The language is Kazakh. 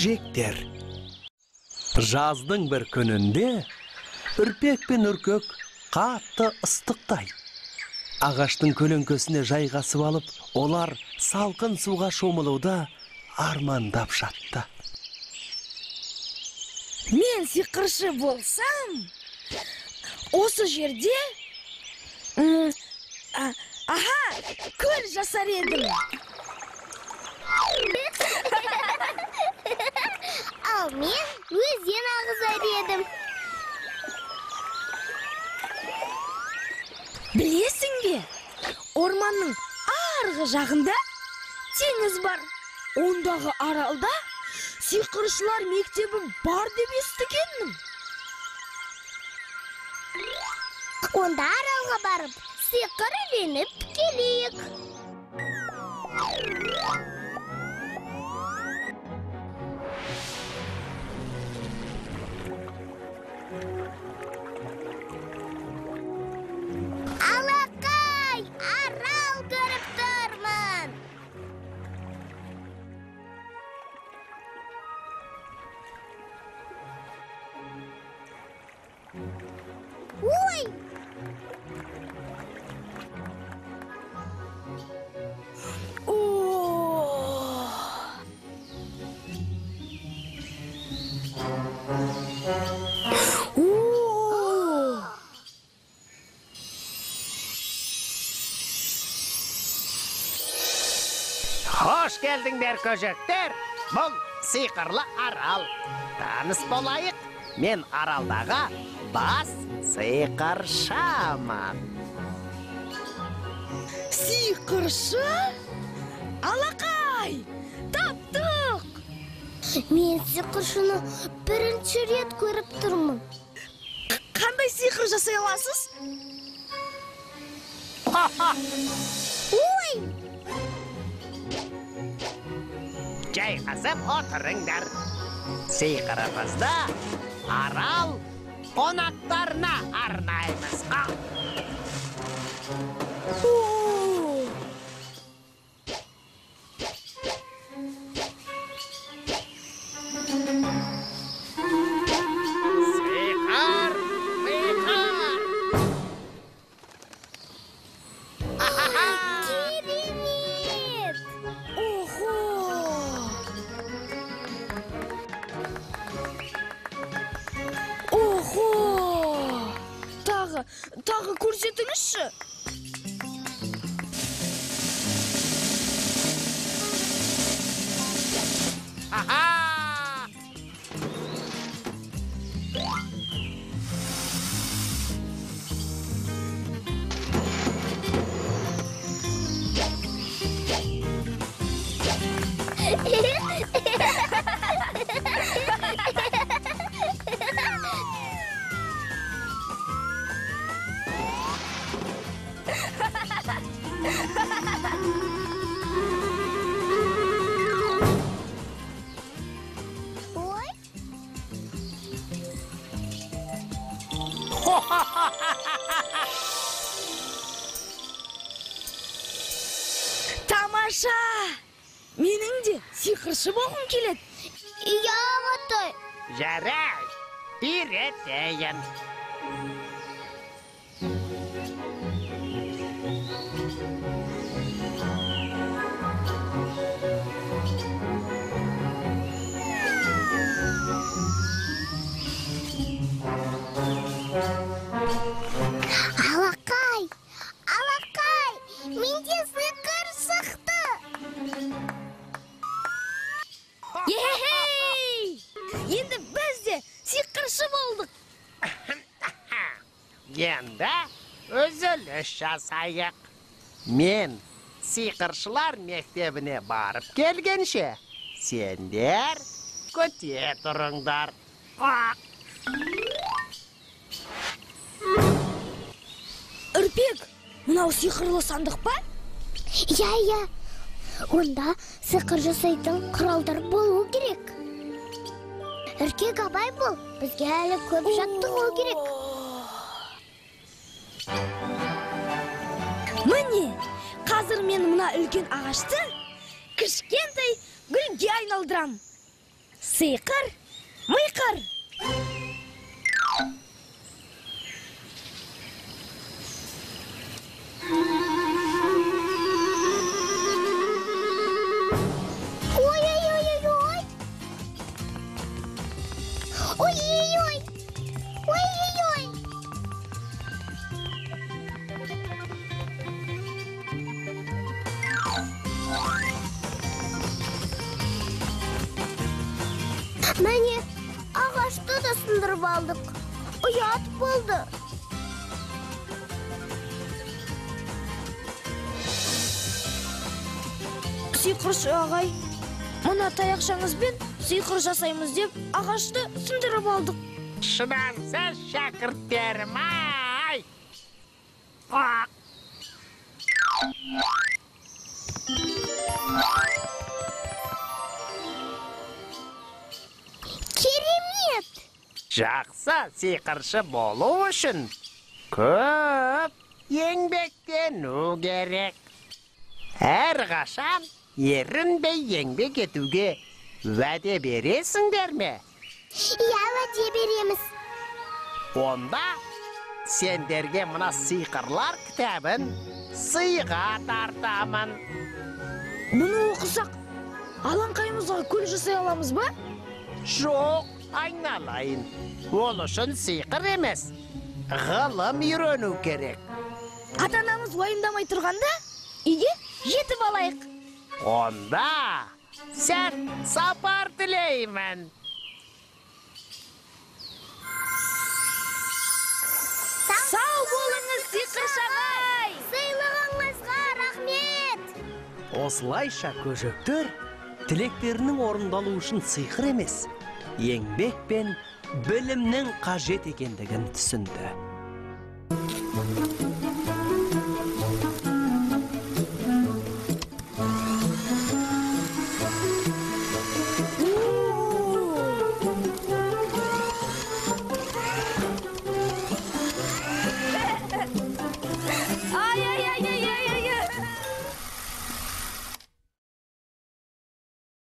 Көжектер. Жаздың бір күнінде Үрпек пен Үркек қатты ыстықтайды. Ағаштың көлеңкесіне жайғасып алып, олар салқын суға шомылуды армандап жатты. Мен сиқыршы болсам, осы жерде аха, көл жасар едім. Ал мен өзен ағызар едім. Білесің бе, орманның арғы жағында теңіз бар. Ондағы аралда сиқыршылар мектебі бар деп естігенмін. Онда аралға барып, сиқыр үйреніп келейік. Алақай, арал көріп тұрмын. Ой! Хош келдіңдер, көжектер. Бұл сиқырлы арал. Таныс болайық. Мен аралдағы бас сиқыршымын. Сиқыршы? Алақай, таптық! Мен сиқыршыны бірінші рет көріп тұрмын. Қандай сиқыр жасай аласыз? Ой! Жайғасып отырыңдар. Сиқырымызды арал қонақтарына арнаймыз. Сиқыр, сиқыр! Керемет! Охо! Охо! Тағы көрсетіңізші. Аха! Ой! Тамаша! Менің де сиқыршы болғым келеді. Иә, ағатай. Жарай, үйретейін. Алақай, алақай, менде сиқыр шықты. Ехей! Енді біз де сиқыршы болдық. Енді үзіліс жасайық. Мен сиқыршылар мектебіне барып келгенше, сендер күте тұрыңдар. Үрпек, мынау сиқырлы сандық па? Иә, иә. Онда сиқыр жасайтын құралдар болу керек. Үркек, абай бол, бізге әлі көп жаттығу керек. Міне, қазір мен мына үлкен ағашты кішкентай гүлге айналдырам. Сиқыр, миқыр. Ой-ой-ой-ой-ой. Ой-ой-ой. Ой-ой-ой. Міне, ағашты да сындырып алдық. Ұят болды. Сиқыршы ағай, мына таяқшаңызбен сиқыр жасаймыз деп ағашты сындырып алдық. Шыдамсыз шәкірттерім ай! Ақ! Керемет! Жақсы сиқыршы болу үшін көп еңбектену керек. Әрқашан ерінбей еңбек етуге уәде бересіңдер ме? Иә, уәде береміз. Онда сендерге мына сиқырлар кітабын сыйға тартамын. Бұны оқысақ, алаңқайымызға көл жасай аламыз ба? Жоқ, айналайын. Ол үшін сиқыр емес, ғылым үйрену керек. Ата-анамыз уайымдамай тұрғанда, үйге жетіп алайық. Онда сәт сапар тілеймін. Сау болыңыз, сиқыршы ағай! Сыйлығыңызға рахмет! Осылайша көжектер тілектерінің орындалуы үшін сиқыр емес, еңбек пен білімнің қажет екендігін түсінді.